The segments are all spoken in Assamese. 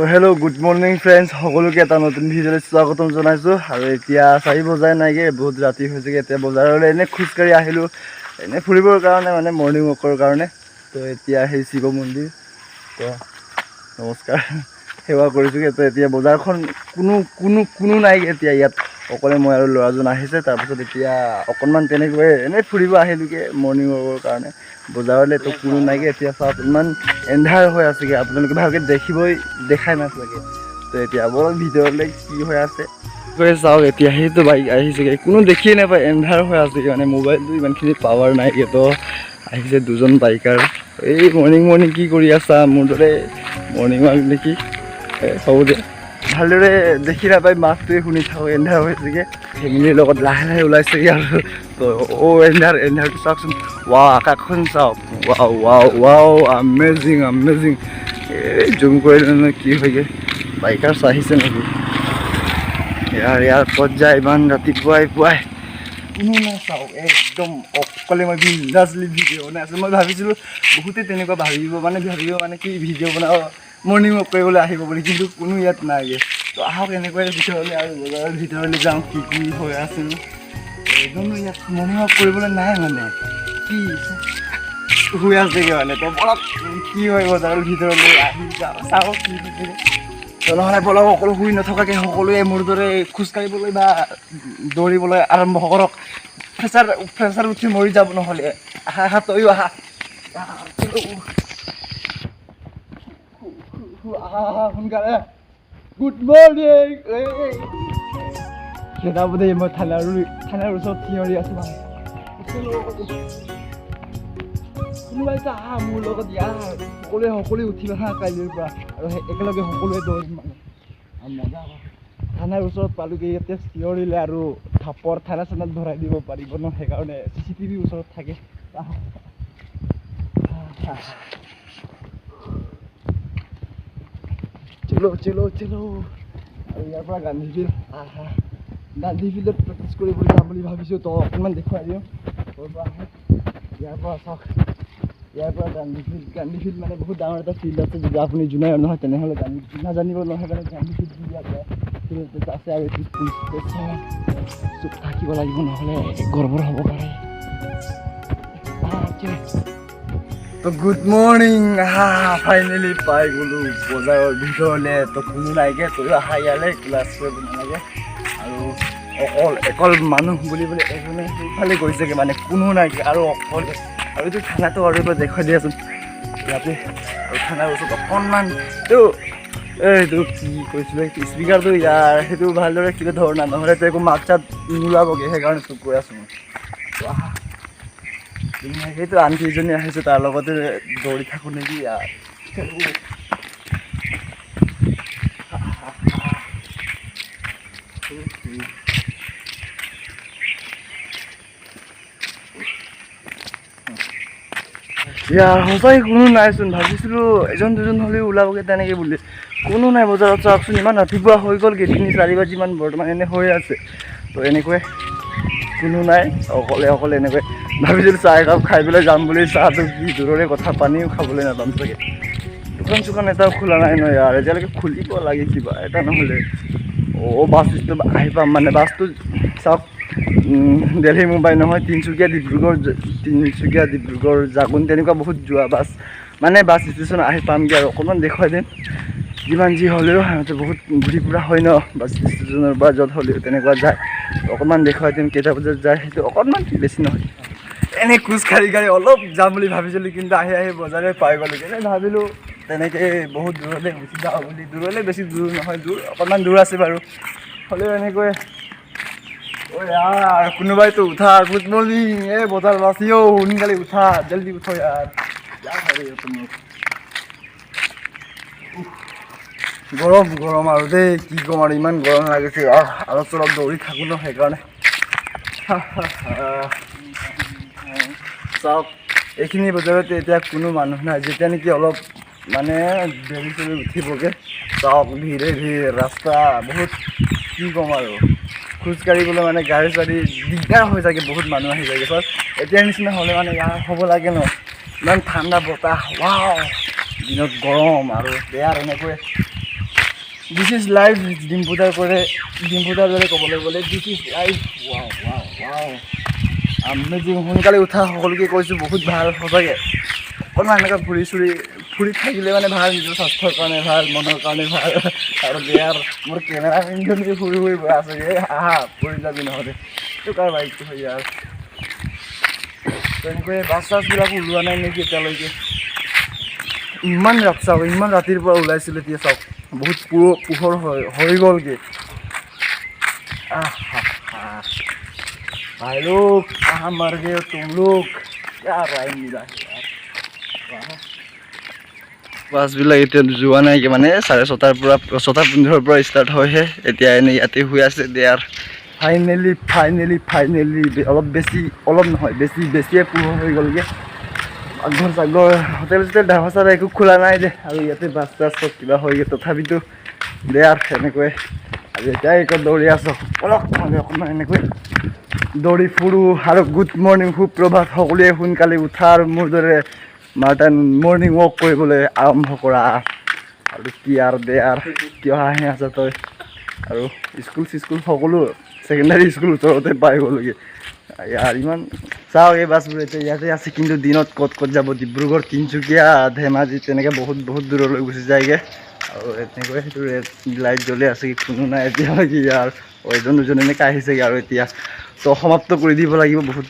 তো হেল্ল', গুড মৰ্ণিং ফ্ৰেণ্ডছ, সকলোকে এটা নতুন ভিডিঅ'লৈ স্বাগতম জনাইছোঁ। আৰু এতিয়া 4 বজাই নাইগৈ, বহুত ৰাতি হৈছেগৈ। এতিয়া বজাৰলৈ এনেই খোজকাঢ়ি আহিলোঁ, এনেই ফুৰিবৰ কাৰণে, মানে মৰ্ণিং ৱাকৰ কাৰণে। তো এতিয়া সেই শিৱ মন্দিৰ, তো নমস্কাৰ সেৱা কৰিছোঁগৈ। তো এতিয়া বজাৰখন কোনো কোনো কোনো নাই। এতিয়া ইয়াত অকলে মই আৰু ল'ৰাজন আহিছে। তাৰপিছত এতিয়া অকণমান তেনেকৈ এনেই ফুৰিব আহিলোগৈ মৰ্ণিং ৱাকৰ কাৰণে বজাৰলৈ। তো কোনো নাইগৈ। এতিয়া চাওক, ইমান এন্ধাৰ হৈ আছেগৈ, আপোনালোকে ভালকৈ দেখিবই দেখাই নাচাগে। তো এতিয়া বলক ভিতৰলৈ, কি হৈ আছে গৈ চাওক। এতিয়া সেইটো বাইক আহিছেগৈ, কোনো দেখিয়ে নাপায়, এন্ধাৰ হৈ আছেগৈ। মানে মোবাইলটো ইমানখিনি পাৱাৰ নাইগৈ। তো আহিছে দুজন বাইকাৰ। এই মৰ্ণিং মৰ্ণিং কি কৰি আছা? মোৰ দৰে মৰ্ণিং ৱাক নেকি? এই হ'ব দিয়া, ভালদৰে দেখি নাপায়, মাতটোৱে শুনি থাকোঁ। এন্ধাৰ হৈছেগৈ, ফেমিলিৰ লগত লাহে লাহে ওলাইছেগৈ আৰু। তো অ' এন্ধাৰ, এন্ধাৰটো চাওকচোন। ৱাও, আকাশখন চাওক। Wow wow wow, amazing amazing. এই জুম কৰিলে নহয় কি হয়গৈ? বাইকাৰ্ছ আহিছে নেকি? ইয়াৰ ইয়াৰ ক'ত যায় ইমান ৰাতিপুৱাই পুৱাই? কোনো নাই, চাওক, একদম অকলে মই বিন্দাছলি ভিডিঅ' বনাই আছোঁ। মই ভাবিছিলোঁ বহুতে তেনেকুৱা ভাবিব, মানে ভাবিব মানে কি, ভিডিঅ' বনাব, মৰ্ণিং ৱাক কৰিবলৈ আহিব বুলি, কিন্তু কোনো ইয়াত নাইগৈ। তো আহক এনেকুৱাই ভিতৰলৈ আৰু বজাৰৰ ভিতৰলৈ যাওঁ, কি কি হৈ আছিল। এজনো ইয়াত মৰ্ণিং ৱাক কৰিবলৈ নাই, মানে কি শুই আছেগৈ মানে। তো বলক, কি হয়, বজাৰৰ ভিতৰলৈ আহি যাওঁ, চাওঁ কি হৈছে। তো নহ'লে বলক, অকল শুই নথকাকৈ সকলোৱে মোৰ দৰে খোজকাঢ়িবলৈ বা দৌৰিবলৈ আৰম্ভ কৰক। প্ৰেছাৰ প্ৰেছাৰ উঠি মৰি যাব নহ'লে। আহা আহা, তয়ো আহা। আহা আহা, সোনকালে। Good morning. খেদাব দেই। মই থানাৰ ওচৰত থিয় আছোঁ মানে। কোনোবা এটা আহা মোৰ লগত ইয়াৰ। সকলোৱে সকলোৱে উঠিবা হা কাইলৈৰ পৰা, আৰু একেলগে সকলোৱে দৌৰিম মানে আৰু মজা হ'ব। থানাৰ ওচৰত পালোগৈ। ইয়াতে চিঞৰিলে আৰু থাপৰ থানা চানাত ভৰাই দিব পাৰিব ন, সেইকাৰণে চিচিটিভি ওচৰত থাকে। আহা। আহা। চলো চলো চলো। আৰু ইয়াৰ পৰা গান্ধী ফিল্ড। আহা, গান্ধী ফিল্ডত প্ৰেক্টিছ কৰিবলৈ যাম বুলি ভাবিছোঁ। তো অকণমান দেখুৱাই দিওঁ ক'ৰ পৰা আহে। ইয়াৰ পৰা চাওক, ইয়াৰ পৰা গান্ধী ফিল্ড। গান্ধী ফিল্ড মানে বহুত ডাঙৰ এটা ফিল্ড আছে। যদি আপুনি জোনাই নহয়, তেনেহ'লে গান্ধী নাজানিব নহয়, সেইকাৰণে গান্ধী ফিল্ড বুলি ইয়াত ফিল্ড এটা আছে। আৰু এইটো পুলিচ ষ্টেচন। চুপ থাকিব লাগিব, নহ'লে গড়বড় হ'ব পাৰে। তো গুড মৰ্ণিং। আহা, ফাইনেলি পাই গ'লোঁ বজাৰৰ ভিতৰলৈ। তো কোনো নাইগে, তয়ো আহা ইয়ালৈ, ক্লাছ কৰিব নালাগে। আৰু অকল অকল মানুহ বুলিবলৈ এজনে সেইফালে গৈছেগৈ, মানে কোনো নাইগে আৰু অকলে। আৰু এইটো থানাটো আৰু এবাৰ দেখুৱাই দিয়াচোন ইয়াতে। আৰু থানাৰ ওচৰত অকণমান এইটো এইটো কি কৈছিলোঁ, স্পীকাৰটো ইয়াৰ সেইটো ভালদৰে কিবা ধৰ না, নহ'লেতো একো মাত চাত নোলাবগৈ, সেইকাৰণে তোক কৈ আছোঁ মই। তো আহা, সেইটো আণ্টি এজনী আহিছে, তাৰ লগতে দৌৰি থাকোঁ নেকি ইয়াৰ। ইয়াৰ সঁচাই কোনো নাইচোন। ভাবিছিলোঁ এজন দুজন হ'লেও ওলাবগৈ তেনেকৈ বুলি, কোনো নাই বজাৰত। চাওকচোন, ইমান ৰাতিপুৱা হৈ গ'লগৈ, 3-4 বাজিমান বৰ্তমান এনে হৈ আছে। তো এনেকৈ কোনো নাই, অকলে অকলে এনেকৈ ভাবিছিলোঁ চাহ একাপ খাই পেলাই যাম বুলি। চাহটো কি দূৰৰে কথা, পানীও খাবলৈ নাপাম চাগে। দোকান চোকান এটাও খোলা নাই ন ইয়াৰ এতিয়ালৈকে। খুলিব লাগে কিবা এটা, নহ'লে অ' বাছ ষ্টপ আহি পাম। মানে বাছটো চাওক, দেলহি মুম্বাই নহয়, তিনিচুকীয়া ডিব্ৰুগড়, তিনিচুকীয়া ডিব্ৰুগড় জাগুন, তেনেকুৱা বহুত যোৱা বাছ, মানে বাছ ষ্টেচন আহি পামগৈ। আৰু অকণমান দেখুৱাই দিম। যিমান যি হ'লেও সিহঁতে বহুত ঘূৰি ফুৰা হয় ন, বাছ ষ্টেচনৰ পৰা য'ত হ'লেও তেনেকুৱা যায়। অকণমান দেখুৱাই দিম কেইটা বজাত যায় সেইটো, অকণমান, বেছি নহয়। এনেই খোজ কাঢ়ি কাঢ়ি অলপ যাম বুলি ভাবিছিলোঁ, কিন্তু আহি আহি বজাৰে পাই গ'লোঁ। এনেই ভাবিলোঁ তেনেকৈ বহুত দূৰলৈ গুচি যাওঁ বুলি। দূৰলৈ বেছি দূৰ নহয়, দূৰ অকণমান দূৰ আছে বাৰু, হ'লেও এনেকৈ। অ' यार, কোনোবাইতো উঠা। Good morning. এই বজাৰ বাছি অ', সোনকালে উঠা, জल्দি উঠো यार। क्या कर रही हो तुम लोग? উফ, গৰম গৰম আৰু দেই, কি ক'ম আৰু, ইমান গৰম লাগিছে। অলপ চলপ দৌৰি থাকোঁ ন, সেইকাৰণে। চাওক, এইখিনি বজাৰত এতিয়া কোনো মানুহ নাই। যেতিয়া নেকি অলপ মানে দেৰি চেৰি উঠিবগৈ, চাওক, ভিৰে ভিৰ ৰাস্তা বহুত, কি ক'ম আৰু। খোজ কাঢ়িবলৈ মানে গাড়ী চাড়ী দিগদাৰ হৈ যায়গৈ, বহুত মানুহ আহি যায়গৈ। চাওক, এতিয়াৰ নিচিনা হ'লে মানে ইয়াৰ হ'ব লাগে ন, ইমান ঠাণ্ডা বতাহ, ৱাও। দিনত গৰম আৰু বেয়া এনেকৈ। This is life. ডিম্পুদাৰ কৰে, ডিম্পুদাৰ দৰে ক'বলৈ গ'লে this is life. Wow, wow, wow, amazing. সোনকালে উঠা সকলোকে কৈছোঁ, বহুত ভাল সঁচাকৈ। অকণমান এনেকৈ ফুৰি চুৰি ফুৰি থাকিলে মানে ভাল, নিজৰ স্বাস্থ্যৰ কাৰণে ভাল, মনৰ কাৰণে ভাল। আৰু বেয়াৰ মোৰ কেমেৰামেনজনী ফুৰি ফুৰি গৈ আছেগৈ। আহা, পৰি যাবি নহ'লে। এইটো কাৰ বাইকটো হয় ইয়াৰ? তেনেকৈ বাছ চাছবিলাকো ওলোৱা নাই নেকি এতিয়ালৈকে? ইমান ৰাত, চাওক, ইমান ৰাতিৰ পৰা ওলাইছিলোঁ, এতিয়া চাওক বহুত পোহৰ হৈ হৈ গ'লগৈ। আহা, भाई लोग, कहाँ मर गए हो तुम लोग? क्या राइम मिला है यार, वाह। বাছবিলাক এতিয়া যোৱা নাই, মানে 6:30ৰ পৰা, 6:15ৰ পৰা ষ্টাৰ্ট হয়হে। এতিয়া এনেই ইয়াতে শুই আছে there. Finally, finally, finally অলপ বেছি, অলপ নহয়, বেছি বেছিয়ে পোহৰ হৈ গ'লগৈ। পাকঘৰ চাকঘৰ, হোটেল চোটেল, ধাবা চাবা একো খোলা নাই দে। আৰু ইয়াতে বাছ চাছ চব কিবা হয়গৈ, তথাপিতো দে আৰু এনেকৈ। আৰু এতিয়া একো দৌৰি আছোঁ অলপ, নহ'লে অকণমান এনেকৈ দৌৰি ফুৰোঁ। আৰু গুড মৰ্ণিং, সুপ্ৰভাত সকলোৱে। সোনকালে উঠা আৰু মোৰ দৰে মাৰাথন মৰ্ণিং ৱাক কৰিবলৈ আৰম্ভ কৰা। আৰু কি আৰু দে আৰু, কিয় হাঁহি আছ তই? আৰু স্কুল চিস্কুল সকলো ছেকেণ্ডাৰী স্কুল ওচৰতে পাই গ'লোগৈ ইয়াৰ। ইমান চাওক, এই বাছবোৰ এতিয়া ইয়াতে আছে, কিন্তু দিনত ক'ত ক'ত যাব? ডিব্ৰুগড়, তিনিচুকীয়া, ধেমাজি, তেনেকৈ বহুত বহুত দূৰলৈ গুচি যায়গৈ। আৰু এনেকৈ সেইটো ৰেড লাইট জ্বলি আছে, কি কোনো নাই এতিয়ালৈকে ইয়াৰ। এজন দুজন এনেকৈ আহিছেগৈ। আৰু এতিয়া তো সমাপ্ত কৰি দিব লাগিব। বহুত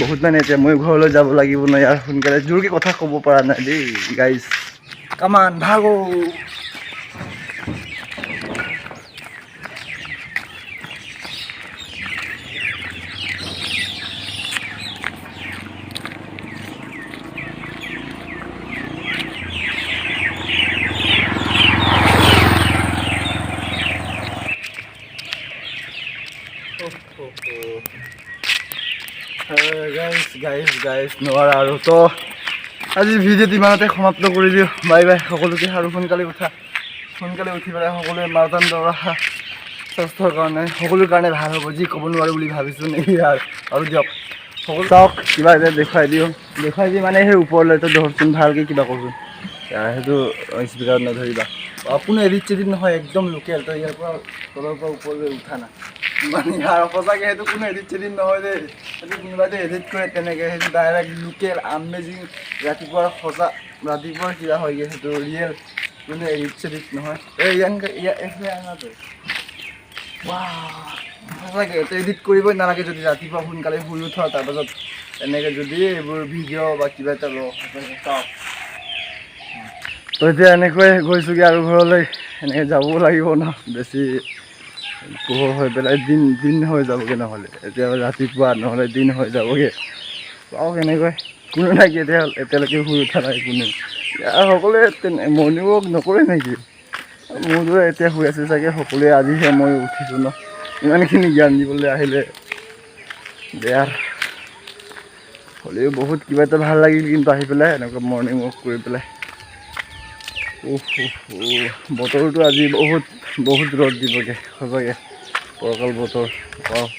বহুত মানে এতিয়া মই ঘৰলৈ যাব লাগিব ন ইয়াৰ সোনকালে। জোৰকৈ কথা ক'ব পৰা নাই দেই গাইজ। কামান, ভাগো। গাইজ, গাইজ, গাইজ, নোৱাৰা আৰু। তো আজি ভিডিঅ'টো ইমানতে সমাপ্ত কৰি দিওঁ। বাই বাই সকলোকে। আৰু সোনকালে উঠা, সোনকালে উঠি পেলাই সকলোৱে মাৰাথন দৌৰা, স্বাস্থ্যৰ কাৰণে, সকলোৰ কাৰণে ভাল হ'ব। যি ক'ব নোৱাৰোঁ বুলি ভাবিছোঁ নেকি আৰু। আৰু দিয়ক সকলো। চাওক, কিবা এটা দেখুৱাই দিওঁ। দেখুৱাই দি মানে সেই ওপৰলৈ তো ধৰচোন ভালকৈ, কিবা কৰচোন। সেইটো স্পীকাৰত নধৰিবা। কোনো এডিট চেডিট নহয়, একদম লোকেল। তই ইয়াৰ পৰা তলৰ পৰা ওপৰলৈ উঠা না মানে ইয়াৰ। সঁচাকৈ সেইটো কোনো এডিট চেডিট নহয় দেই। সেইটো কোনোবাই এডিট কৰে তেনেকৈ, সেইটো ডাইৰেক্ট লোকেল আমেজিং ৰাতিপুৱাৰ, সঁচা ৰাতিপুৱাৰ কিবা হয়গৈ। সেইটো ৰিয়েল, কোনো এডিট চেডিট নহয়। এই ইয়াৰ এইফালে আনা তই। সঁচাকৈ এইটো এডিট কৰিবই নালাগে যদি ৰাতিপুৱা সোনকালে শুই উঠ, তাৰপাছত এনেকৈ যদি এইবোৰ ভিডিঅ' বা কিবা এটা লওঁ। সঁচাকৈ চাওক। তো এতিয়া এনেকৈ গৈছোগৈ আৰু ঘৰলৈ এনেকৈ যাবও লাগিব ন, বেছি পোহৰ হৈ পেলাই দিন দিন হৈ যাবগৈ নহ'লে। এতিয়া ৰাতিপুৱা, নহ'লে দিন হৈ যাবগৈ। চাওক, এনেকৈ কোনো নাই কি এতিয়া এতিয়ালৈকে শুই উঠা নাই কোনো ইয়াৰ। সকলোৱে তেনে মৰ্ণিং ৱাক নকৰে নেকি? মোৰ দৰে এতিয়া শুই আছে চাগে সকলোৱে। আজিহে মই উঠিছোঁ ন, ইমানখিনি জ্ঞান দিবলৈ আহিলে বেয়াৰ হ'লেও বহুত কিবা এটা ভাল লাগিল কিন্তু আহি পেলাই এনেকুৱা মৰ্ণিং ৱাক কৰি পেলাই। উফ উফ, বতৰটো আজি বহুত বহুত ৰ'দ দিবগৈ সঁচাকৈ। ফৰকাল বতৰ। অঁ,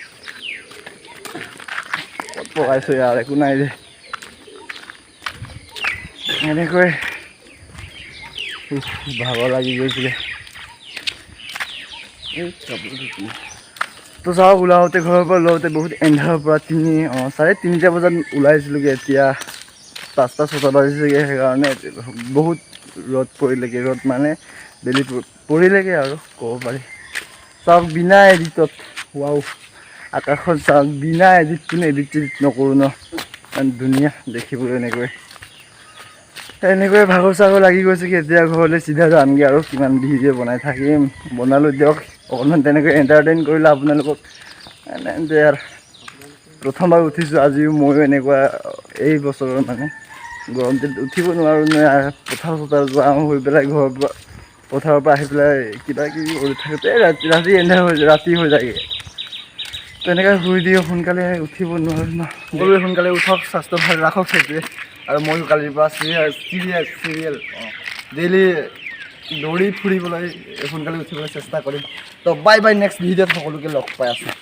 ক'ত পকাইছোঁ ইয়াৰ, একো নাই যে। এনেকৈ উফ, ভাগৰ লাগি গৈছিলে। এই কাপোৰটো কি? তো চাওক, ওলাওঁতে, ঘৰৰ পৰা ওলাওঁতে বহুত এন্ধাৰৰ পৰা 3:30 বজাত ওলাইছিলোগৈ। এতিয়া 5টা 6টা বাজিছেগৈ, সেইকাৰণে বহুত ৰ'দ পৰিলেগৈ। ৰ'দ মানে বেলি পৰিলেগৈ আৰু ক'ব পাৰি। চাওক, বিনা এডিটত, ৱাও, আকাশত চাওক, বিনা এডিট, কোনো এডিট চেডিট নকৰোঁ ন, ইমান ধুনীয়া দেখিবলৈ। এনেকৈ এনেকৈ ভাগৰ চাগৰ লাগি গৈছে কি এতিয়া ঘৰলৈ চিধা যামগৈ। আৰু কিমান ভিডিঅ' বনাই থাকিম? বনালোঁ দিয়ক, অকণমান তেনেকৈ এণ্টাৰটেইন কৰিলোঁ আপোনালোকক। এনে আৰু প্ৰথমবাৰ উঠিছোঁ আজিও ময়ো এনেকুৱা এই বছৰৰ, মানে গৰম দিনত উঠিব নোৱাৰোঁ ন। পথাৰ চথাৰ যাওঁ হৈ পেলাই, ঘৰৰ পৰা, পথাৰৰ পৰা আহি পেলাই কিবা কিবি কৰি থাকোঁতে ৰাতি ৰাতি এন্ধাৰ হৈ ৰাতি হৈ যায়গৈ। তেনেকৈ শুই দিওঁ, সোনকালে উঠিব নোৱাৰোঁ ন। সকলোৱে সোনকালে উঠক, স্বাস্থ্য ভাল ৰাখক, সেইটোৱে। আৰু ময়ো কালিৰ পৰা চিৰিয়েল চিৰিয়েল চিৰিয়েল অঁ ডেইলি দৌৰি ফুৰিবলৈ, সোনকালে উঠিবলৈ চেষ্টা কৰিম। তো বাই বাই, নেক্সট ভিডিঅ'ত সকলোকে লগ পাই আছোঁ।